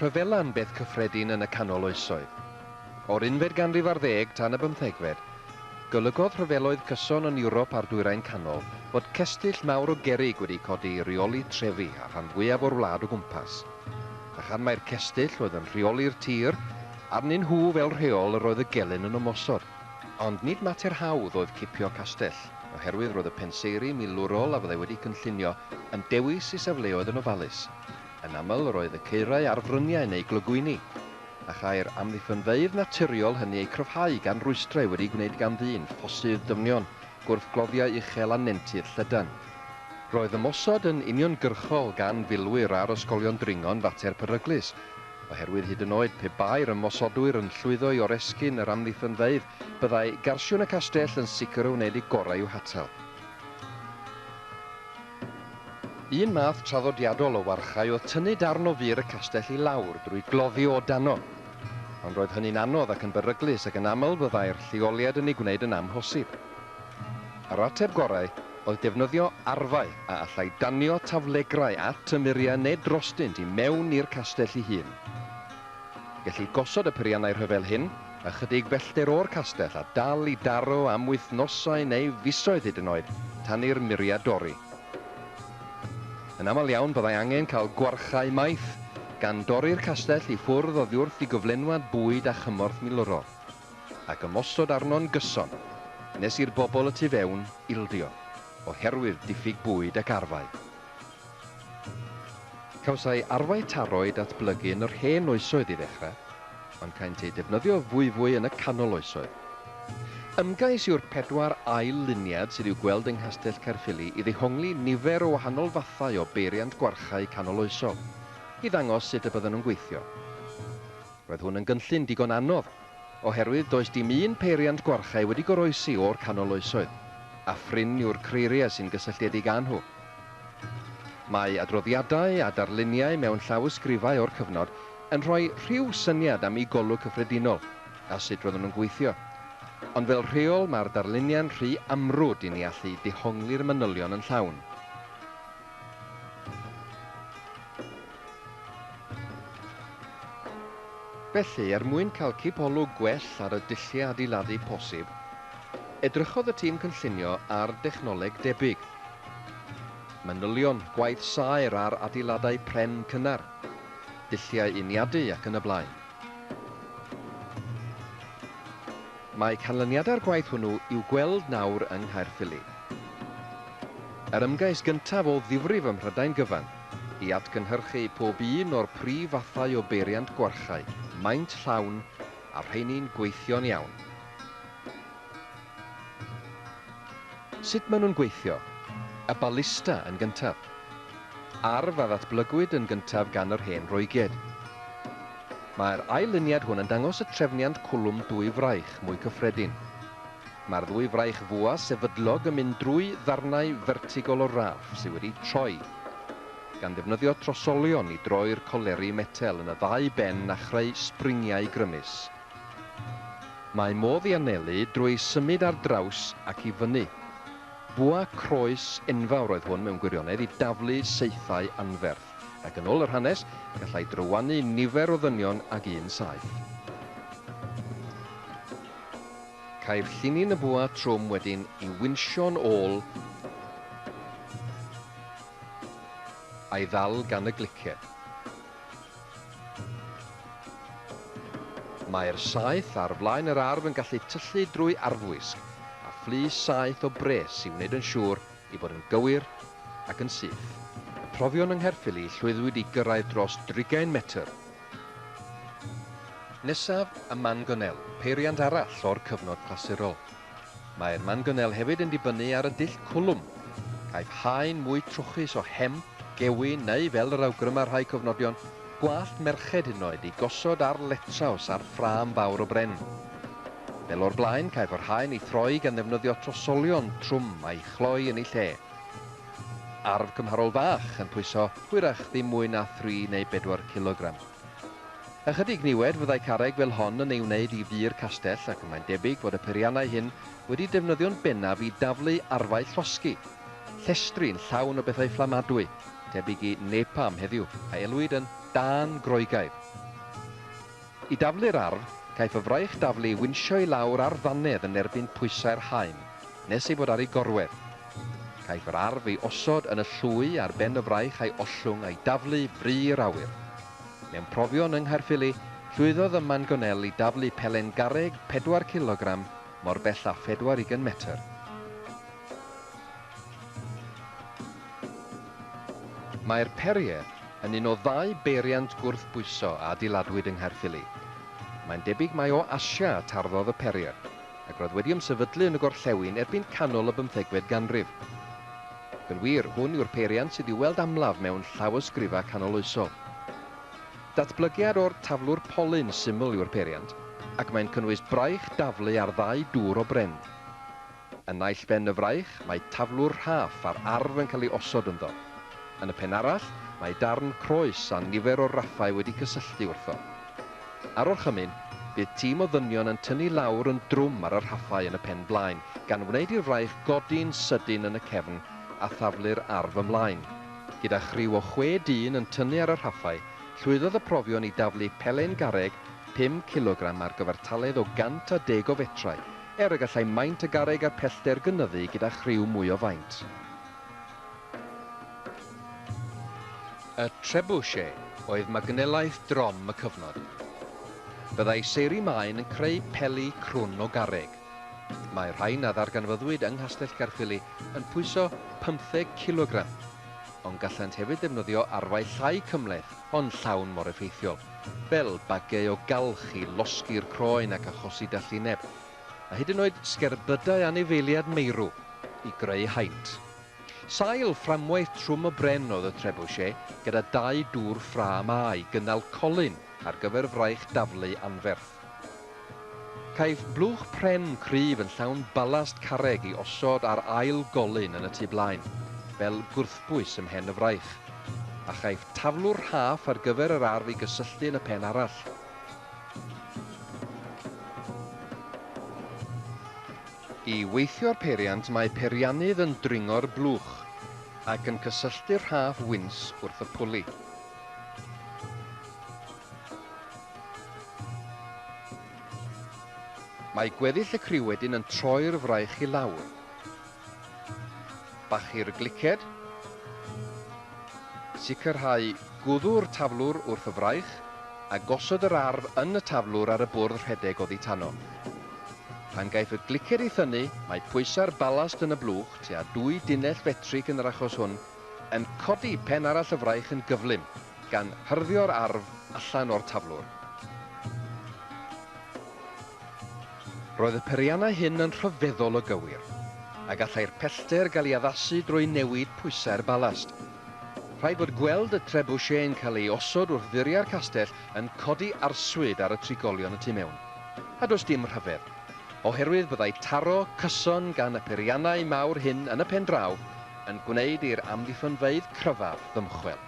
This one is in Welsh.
rhyfela'n beth cyffredin yn y canol oesoedd. O'r unfed ganrif ar ddeg tan y bymthegfed, golygodd rhyfeloedd cyson yn Ewrop a'r Dwyrain Canol fod cestyll mawr o gerrig wedi codi i reoli trefi a rhan fwyaf o'r wlad o gwmpas. A chan mai'r cestyll oedd yn rheoli'r tir, arnyn nhw fel rheol yr oedd y gelyn yn ymosod. Ond nid mater hawdd oedd cipio castell, oherwydd roedd y penseiri milwrol a fyddai wedi cynllunio yn dewis eu safleoedd yn ofalus. Yn aml, roedd y caerau ar fryniau neu glogwyni, a chai'r amddiffynfeydd naturiol hynny eu cryfhau gan rwystrau wedi'u gwneud gan ddyn, ffosydd dyfnion, gwrthgloddiau uchel a nentydd llydan. Roedd ymosod yn uniongyrchol gan filwyr ar ysgolion dringo'n fater peryglus, oherwydd hyd yn oed pe bai'r ymosodwyr yn llwyddo i oresgyn yr amddiffynfeydd, byddai garsiwn y castell yn sicr o wneud eu gorau i'w hatal. Un math traddodiadol o warchae oedd tynnu darn o fur y castell i lawr drwy gloddio o dano. Ond roedd hynny'n anodd ac yn beryglus ac yn aml byddai'r lleoliad yn ei gwneud yn amhosib. Yr ateb gorau oedd defnyddio arfau a allai danio taflegrau at y muriau neu drostynt i mewn i'r castell ei hun. Gellid gosod y peiriannau rhyfel hyn ychydig bellter o'r castell a dal i daro am wythnosau neu fisoedd hyd yn oed, tan i'r muriau dorri. Yn aml iawn byddai angen cael gwarchae maith, gan dorri'r castell i ffwrdd oddiwrth i gyflenwad bwyd a chymorth milwrol, ac ymosod arno'n gyson, nes i'r bobl y tu fewn ildio, oherwydd diffyg bwyd ac arfau. Cawsai arfau taro eu datblygu yn yr hen oesoedd i ddechrau, ond caent eu defnyddio fwyfwy yn y canol oesoedd. Ymgais yw'r pedwar ail luniad sydd i'w gweld yng Nghastell Caerffili i ddehongli nifer o wahanol fathau o beiriant gwarchae canoloesol, i ddangos sut y bydden nhw'n gweithio. Roedd hwn yn gynllun digon anodd, oherwydd does dim un peiriant gwarchae wedi goroesi o'r canol oesoedd, a phrin yw'r creiriau sy'n gysylltiedig â nhw. Mae adroddiadau a darluniau mewn llawysgrifau o'r cyfnod yn rhoi rhyw syniad am eu golwg cyffredinol a sut roedden nhw'n gweithio, ond fel rheol mae'r darluniau'n rhy amrwd i ni allu dehongli'r manylion yn llawn. Felly, er mwyn cael cipolwg gwell ar y dulliau adeiladu posib, edrychodd y tîm cynllunio ar dechnoleg debyg. Manylion gwaith saer ar adeiladau pren cynnar, dulliau uniadu ac yn y blaen. Mae canlyniadau'r gwaith hwnnw i'w gweld nawr yng Nghaerffili. Yr ymgais gyntaf o ddifrif ym Mhrydain gyfan i atgynhyrchu pob un o'r prif fathau o beiriant gwarchae, maint llawn, a'r rheini'n gweithio'n iawn. Sut maen nhw'n gweithio? Y balista yn gyntaf. Arf a ddatblygwyd yn gyntaf gan yr hen Roegiaid. Mae'r ail luniad hwn yn dangos y trefniant cwlwm dwy fraich mwy cyffredin. Mae'r ddwy fraich fwa sefydlog yn mynd drwy ddarnau fertigol o raff sydd wedi troi, gan ddefnyddio trosolion i droi'r coleri metel yn y ddau ben a chreu sbringiau grymus. Mae modd i anelu drwy symud ar draws ac i fyny. Bwa croes enfawr oedd hwn mewn gwirionedd i daflu saethau anferth, ac yn ôl yr hanes, gallai drywanu nifer o ddynion ag un saeth. Caiff llinyn y bwa trwm wedyn i winsio'n ôl a'i ddal gan y glicied. Mae'r saeth ar flaen yr arf yn gallu tyllu drwy arfwisg a phlu saeth o bres i wneud yn siŵr ei bod yn gywir ac yn syth. Y profion yng Nghaerffili llwyddwyd i gyrraedd dros drigain metr. Nesaf, y mangonel, peiriant arall o'r cyfnod clasurol. Mae'r mangonel hefyd yn dibynnu ar y dull cwlwm. Caiff haen mwy trwchus o hemp, gewyn neu, fel yr awgryma rhai cofnodion, gwallt merched hyd yn oed ei gosod ar letraws ar ffrâm fawr o bren. Fel o'r blaen, caiff yr haen ei throi gan ddefnyddio trosolion trwm a'i chloi yn ei lle. Arf cymharol fach, yn pwyso hwyrach ddim mwy na thri neu bedwar cilogram. Ychydig niwed fyddai carreg fel hon yn ei wneud i fur castell ac mae'n debyg fod y peiriannau hyn wedi defnyddio'n bennaf i daflu arfau llosgi, llestri'n llawn o bethau fflamadwy, tebyg i napalm heddiw, a elwid yn dân Groegaidd. I daflu'r arf, caiff y fraich daflu ei winsio i lawr ar ddannedd yn erbyn pwysau'r haen, nes ei fod ar ei gorwedd. Caiff yr arf ei osod yn y llwy ar ben y fraich a'i ollwng a'i daflu fry i'r awyr. Mewn profion yng Nghaerffili, llwyddodd y mangonel i daflu pelen garreg 4 cilogram mor bell â 40 metr. Mae'r Perrier yn un o ddau beiriant gwrthbwyso a adeiladwyd yng Nghaerffili. Mae'n debyg mai o Asia y tarddodd y Perrier, ac roedd wedi ymsefydlu yn y gorllewin erbyn canol y bymthegfed ganrif. Ac yn wir, hwn yw'r peiriant sydd i'w weld amlaf mewn llawysgrifau canoloesol. Datblygiad o'r taflwr polyn syml yw'r peiriant, ac mae'n cynnwys braich daflu ar ddau dŵr o bren. Yn naill ben y fraich, mae taflwr rhaff a'r arf yn cael ei osod ynddo. Yn y pen arall, mae darn croes a nifer o raffau wedi cysylltu wrtho. Ar orchymyn, bydd tîm o ddynion yn tynnu lawr yn drwm ar y rhaffau yn y pen blaen, gan wneud i'r fraich godi'n sydyn yn y cefn a thaflu'r arf ymlaen. Gyda chriw o chwe dyn yn tynnu ar y rhaffau, llwyddodd y profion i daflu pelen garreg 5 cilogram ar gyfartaledd o 110 o fetrau, er y gallai maint y garreg a'r pellter gynyddu gyda chriw mwy o faint. Y trebuchet oedd magnelaeth drom y cyfnod. Byddai seiri maen yn creu peli crwn o garreg. Mae'r rhain a ddarganfyddwyd yng Nghastell Caerffili yn pwyso 15 cilogram, ond gallant hefyd ddefnyddio arfau llai cymhleth ond llawn mor effeithiol, fel bagau o galch i losgi'r croen ac achosi dallineb, a hyd yn oed sgerbydau anifeiliad meirw i greu haint. Sail fframwaith trwm o bren oedd y trebuchet, gyda dau dŵr ffrâm A i gynnal colyn ar gyfer fraich daflu anferth. Caiff blwch pren cryf yn llawn balast carreg ei osod ar ail golyn yn y tu blaen, fel gwrthbwys ym mhen y fraich, a chaiff taflwr rhaff ar gyfer yr arf ei gysylltu yn y pen arall. I weithio'r peiriant mae peiriannydd yn dringo'r blwch ac yn cysylltu'r rhaff wynt wrth y pwli. Mae gweddill y criw wedyn yn troi'r fraich i lawr. Bachu'r gliced, sicrhau gwddw'r taflwr wrth y fraich a gosod yr arf yn y taflwr ar y bwrdd rhedeg oddi tano. Pan gaiff y gliced ei thynnu, mae pwysau'r balast yn y blwch, tua dwy dunnell fetrig yn yr achos hwn, yn codi pen arall y fraich yn gyflym, gan hyrddio'r arf allan o'r taflwr. Roedd y peiriannau hyn yn rhyfeddol o gywir, a gallai'r pellter gael ei addasu drwy newid pwysau'r balast. Rhaid bod gweld y trebuchet yn cael ei osod wrth furiau'r castell yn codi arswyd ar y trigolion y tu mewn. A does dim rhyfedd, oherwydd byddai taro cyson gan y peiriannau mawr hyn yn y pen draw yn gwneud i'r amddiffynfeydd cryfaf ddymchwel.